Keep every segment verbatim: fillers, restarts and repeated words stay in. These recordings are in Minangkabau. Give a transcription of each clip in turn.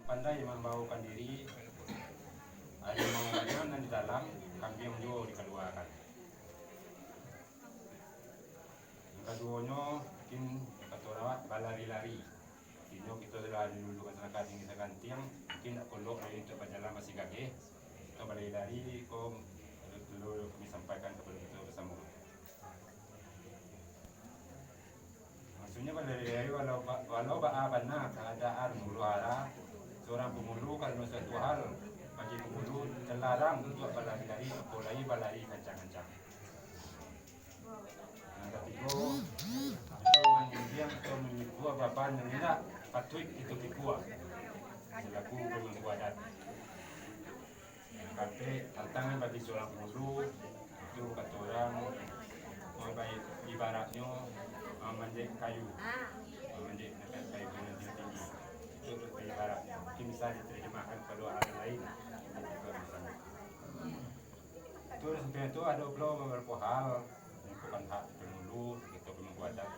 Pandai mambaokan diri, harimau nan di dalam, kambiang juo dikaluakan. Yang kaduonyo, mungkin kato awak balari-lari. Artinyo, kito sudah dulu masyarakat tinggi sagantiang, mungkin ndak kolok lai untuak bajalan basigageh. Kito balari-lari ko, dulu kami sampaikan kapado kito basamo. Maksudnyo, balari-lari walau ba-, walau baa bana kaadaan huru-hara, surang pangulu karano suatu hal bagi pangulu talarang untuak balari-lari, apolai balari kancang-kancang. Nan katigo, itu manimbiang atau manyikua baban nan indak patuik itu dikua, selaku pamangku adat. Nan kaapek, tantangan bagi surang pangulu, itu kato urang, mau bai-, ibaratnyo, ah, manjek kayu, ah, manjek kayu nan tinggi-tinggi. Itu ibaratnyo, mungkin bisa diterjemahkan kapado hal lain. Itu sampaian tu ado pulo babarapo hal, bukan hak pangulu, kito pun mangkuadak.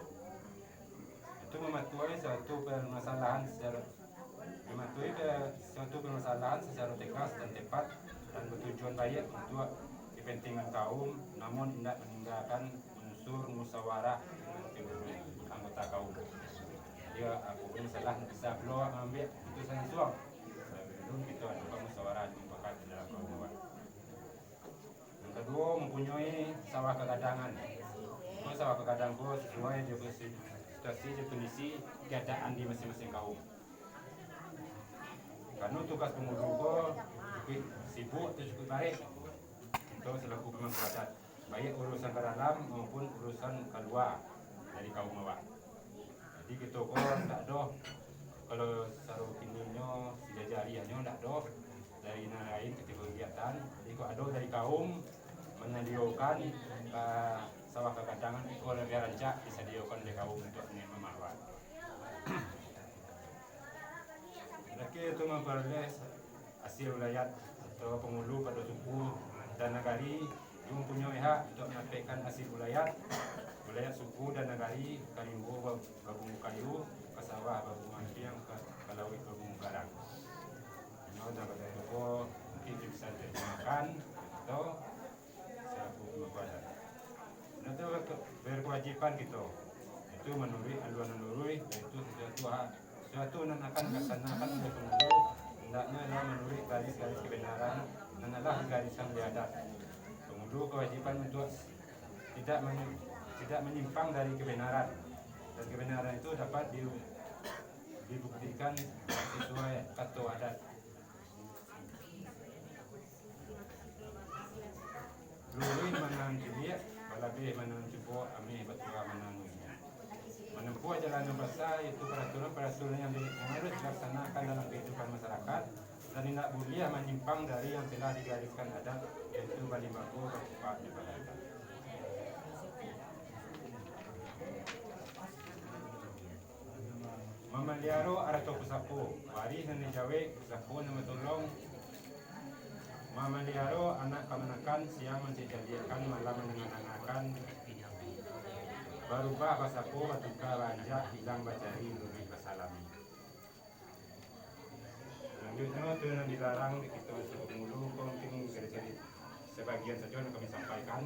Itu mamatuahi suatu parmasalahan sacaro, mamatuahi pa-, suatu parmasalahan sacaro tegas dan tepat, dan batujuan baiak untuak kapantingan kaum, namun indak maninggakan unsur musawarah anggota kaum. Jadi, apo pun masalah, bisa pulo maambiak kaputusan lansuang. Sabalun kito adokan musawarah mufakat dalam kaum awak. Nan kaduo, mampunyoi sawah kagadangan. Ko sawah kagadang ko sasuai jo si-, situasi jo kondisi keadaan di masing-masing kaum. Karano tugas pangulu ko cukuik sibuk atau cukuik barek. Kito salaku pamangku adat, baiak urusan ka dalam maupun urusan kalua dari kaum awak. Jadi kito ko ndak doh, kalau saro kininyo sijajariahnyo ndak doh dari nan lain katiko kagiatan. Jadi kok ado dari kaum manyadiokan, ah, sawah kagadangan iko labiah rancak disadiokan dek kaum untuak niaik mamawak. Tarakhir tu, mamparoleh asil ulayat atau pangulu pado suku dan nagari, jo mampunyoi hak untuak manyampaikan asil ulayat, ulayat suku dan nagari ka rimbo ba-, babungo kayu, ka sawah babungo ampiang, ka, ka lauik babungo garang. Ino nan bak itu ko mungkin bisa diterjemahkan, atau salaku pamangku adat. Nah, tu ke-, berkewajiban kito, itu manuruik aluan nan luruih, yaitu sasuatu ha-, sasuatu nan akan dilaksanakan oleh pangulu, hendaknyo adalah manuruik garis-garis kebenaran nan alah digariskan dek adat. Pangulu kawajiban untuak tidak many-, tidak manyimpang dari kebenaran, dan kebenaran itu dapat di-, dibuktikan sasuai kato adat. Luruih manahan ciliak, balabeh manahan cubo, ameh batua manahan mulia. Manempuah jalan nan basa, yaitu paraturan-paraturan yang di-, yang harus dilaksanakan dalam kehidupan masyarakat, dan indak buliah manyimpang dari yang telah digariskan adat, yaitu balimbago, batumpah, dibahagiakan. Mamaliaro arato pusako, warih nan dijawek, pusako nan batolong. Mamaliaro anak kamanakan, siang mancaliakkan, malam mandanga-dangakan. Barubah basako, batuka baanjak, ilang bacari, luruih basalami. Salanjuiknyo, tu nan dilarang di kito suku pangulu ko mungkin dari cari sabagian sajo nan kami sampaikan.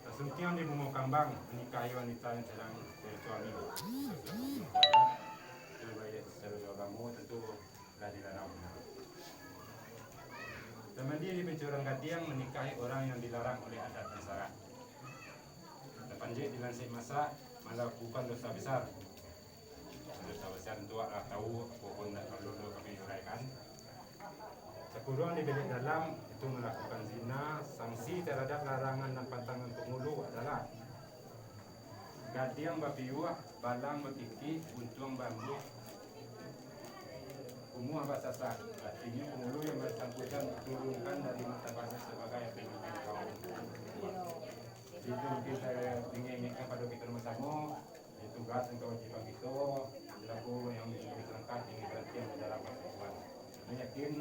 Tasuntiang di bungo kambang, manikahi wanita yang sadang jadi suami. Itu baiak sacaro agamo tantu lah dilarang bana. Tamandi di pancuran gadiang, manikahi urang yang dilarang oleh adat dan syarak. Tapanjek di lansek masak, malakukan dosa besar. Dosa basian tu awak lah tahu, apo pun indak paralu doh kami uraikan. Sakurang di bilik dalam, itu malakukan zina, sanksi taradap larangan nan pantangan pangulu adalah gadiang bapiuah, balang bakikih, buntuang baambuih, kumuah basasak. Artinyo, pangulu yang basangkutan diturunkan dari martabatnyo sabagai pamimpin kaum. Jadi, itu mungkin sajo ingin ingatkan pado kito samo-samo. Jadi, tugas dan kawajiban kito selaku yang di masyarakat, ingin berhati yang di dalam persekutuan. Kami yakin,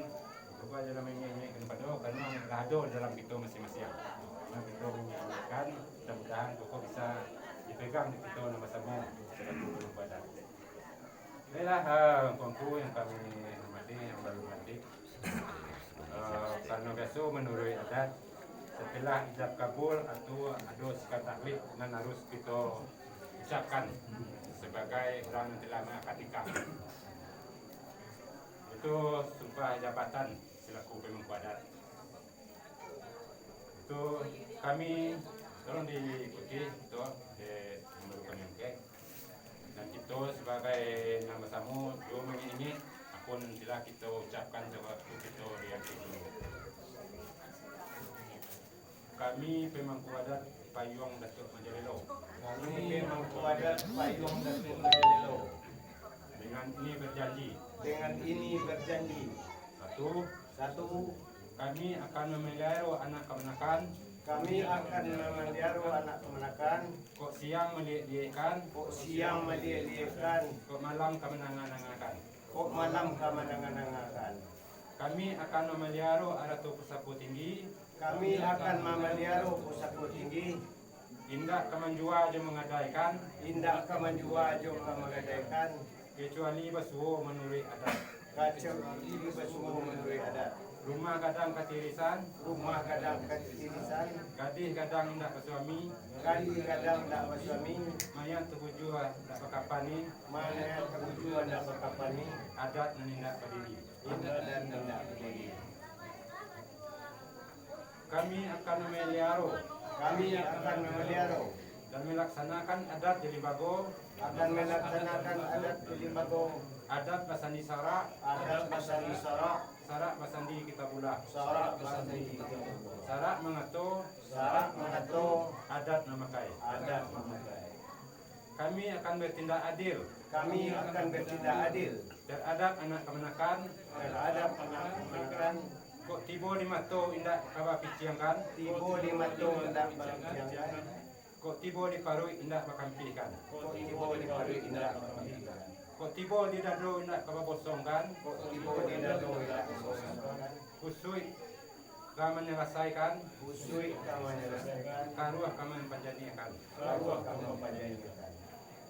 cukup aja lah main-main kena pado, karena lah ada di dalam kito masing-masing. Karena kito mengingatkan, mudah-mudahan pokok bisa dipegang di kito nama sama selaku pembuatan. Baiklah, eh, angku-angku yang kami hormati, yang baru dilantik. Eh, karano biaso manuruik adat, satelah ijab kabul, atu ado sikat taklid nan harus kito ucapkan sabagai urang nan telah mangakad nikah. Itu sumpah jabatan selaku pemangku adat. Itu kami tolong diikuti, itu, eh, memerlukan yang kek. Dan kito sabagai nan basamo, juo mangingek-ingek apo nan telah kito ucapkan sawaktu kito diangkek dulu. Kami pemangku adat Payuang Datuak Majalelo. Kami pemangku adat Payuang Datuak Majalelo. Dengan ini berjanji. Dengan ini berjanji. Satu. Satu. Kami akan mamaliharo anak kamanakan. Kami akan mamaliharo anak kamanakan. Kok siang maliek-liekkan. Kok siang maliek-liekkan. Kok malam ka mananga-nangakan. Kok malam ka mananga-nangakan. Kami akan mamaliharo arato pusako tinggi. Kami akan mamaliharo pusako tinggi. Indak ka manjua jo manggadaikan. Indak ka manjua jo ka manggadaikan. Kecuali basuo manuruik adat. Kecuali basuo manuruik adat. Rumah gadang katirisan. Rumah gadang katirisan. Gadih gadang indak basuami. Gadih gadang indak basuami. Mayat takujua indak bakapani. Mayat takujua indak bakapani. Adat nan indak badiri. Adat nan indak badiri. Kami akan mamaliharo. Kami akan mamaliharo. Dan malaksanakan adat di limbago. Dan malaksanakan adat di limbago. Adat basandi sarak. Adat basandi sarak. Sarak basandi kitabullah. Sarak basandi kitabullah. Sarak mangato. Sarak mangato. Adat mamakai. Adat mamakai. Kami akan bertindak adil. Kami akan bertindak adil. Terhadap anak kamanakan. Terhadap anak kamanakan. Kok tibo di mato indak ka bapiciangkan. Tibo di mato indak bapiciangkan. Kok tibo di paruik indak bakampihkan. Kok tibo di paruik indak bakampihkan. Kok tibo di dado indak ka babosongkan. Kok tibo di dado indak babosongkan. Kusuik ka manyalasaikan. Kusuik ka manyalasaikan. Karuah ka mampanjaniakan. Karuah ka mampanjaniakan.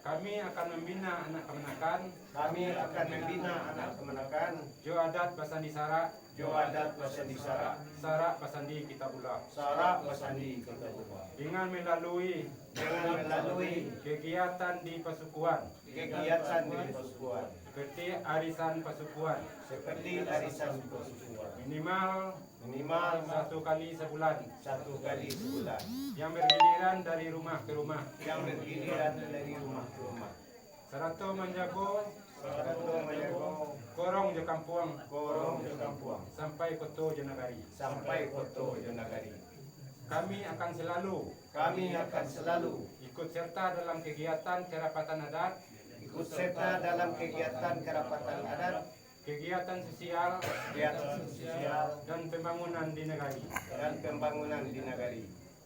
Kami akan mambina anak kamanakan. Kami akan mambina anak kamanakan. Jo adat basandi sarak. Jo adat basandi sarak. Sarak basandi kitabullah. Sarak basandi kitabullah. Dengan melalui. Dengan melalui. Kegiatan di pasukuan. Kegiatan di pasukuan. Seperti arisan pasukuan. Seperti arisan pasukuan. Minimal. Minimal. Satu kali sabulan. Satu kali sabulan. Yang bergiliran dari rumah ke rumah. Yang bergiliran dari rumah ke rumah. Sarato manjago. Sarato manjago. Korong jo kampuang. Korong jo kampuang. Sampai koto jo nagari. Sampai koto jo nagari. Kami akan selalu. Kami akan selalu. Ikut serta dalam kegiatan kerapatan adat. Ikut serta dalam kegiatan kerapatan adat. Kegiatan sosial. Kegiatan sosial. Dan pembangunan di nagari. Dan pembangunan di nagari.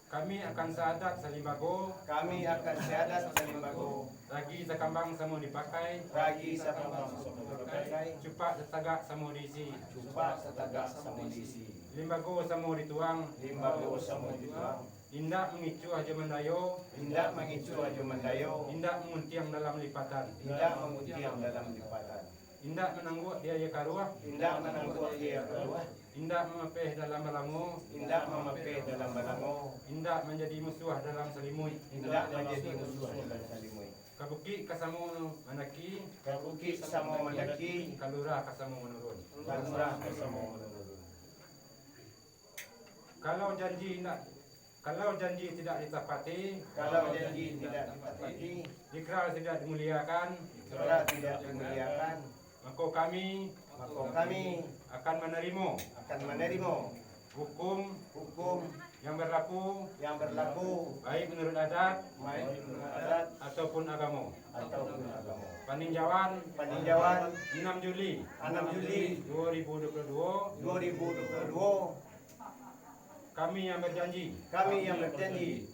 Kami akan saadat salimbago. Kami akan saadat salimbago. Ragi sakambang samo dipakai. Ragi sakambang samo dipakai. Cupak satagak samo diisi. Cupak satagak samo diisi. Limbago samo dituang. Limbago samo dituang. Indak mangicuah jo mandayo. Indak mangicuah jo mandayo. Indak manguntiang dalam lipatan. Indak manguntiang dalam lipatan. Indak manangguak di aia karuah. Indak manangguak di aia karuah. Indak mamapeh dalam balango. Indak mamapeh dalam balango. Indak manjadi musuah dalam salimuik. Indak manjadi musuah dalam salimuik. Ka bukik ka samo mandaki. Ka bukik ka samo mandaki. Ka lurah ka samo manurun. Ka lurah ka samo manurun. Kalau janji indak Kalau janji tidak ditapati, Kalau janji tidak ditapati, ikrar tidak dimuliakan, ikrar tidak dimuliakan, mako kami mako kami akan menerima akan menerima hukum hukum yang berlaku yang berlaku, baik menurut adat baik menurut adat ataupun agama. Ataupun agama. Paninjauan Paninjauan enam Juli enam Juli dua ribu dua puluh dua dua ribu dua puluh dua. Kami yang berjanji. Kami yang berjanji.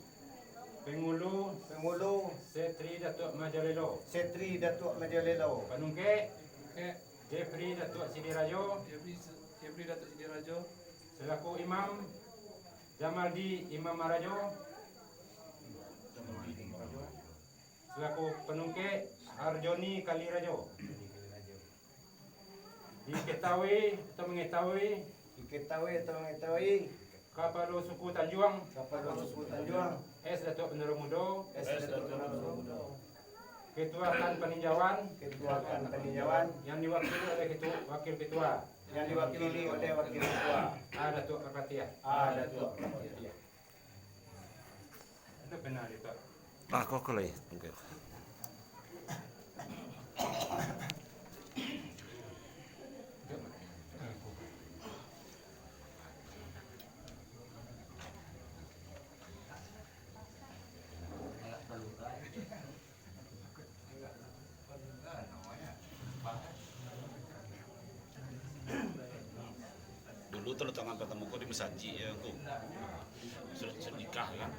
Pengulu. Pengulu. Setri Datuak Majalelo. Setri Datuak Majalelo. Panungkek. Jeffrey Datuak Sidirajo. Jeffrey, Jeffrey Datuak Sidirajo. Selaku imam, Jamaldi Imam Marajo. Selaku panungkek, Arjoni Kalirajo. Diketahui atau mengetahui. Diketahui atau mengetahui. Kapalo suku Tanjuang. Kapalo suku Tanjuang. S Datuak Panurun Mudo. S Datuak Panurun Mudo. Ketua KAN Paninjauan. Ketua KAN Paninjauan. Yang diwakili oleh ketua, wakil ketua. Yang diwakili oleh wakil ketua. A Datuak Parpatiah. A Datuak Parpatiah. Ada pena di tak? Ah, kau kalau ya, tunggu. Dulu tanda tangan partamo ko di masajik, yo, Ngku. Surat, surat nikah, kan.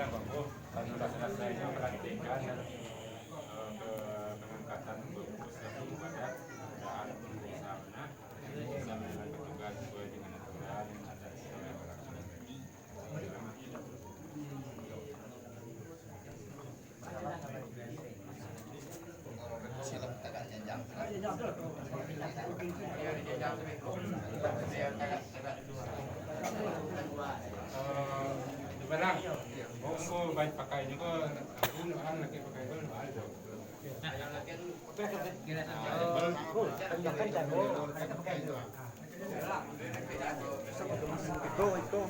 Bagus, karena sudah selesai, perhatikan, eh, ke pengangkatan untuk siap ibadat, keadaan berusaha benar, sama dengan petugas sesuai dengan aturan, adat, sesuai dengan aturan. Barang, monggo baik pakai juo, aku nuan laki pakai pun nuan tu. Iko, iko.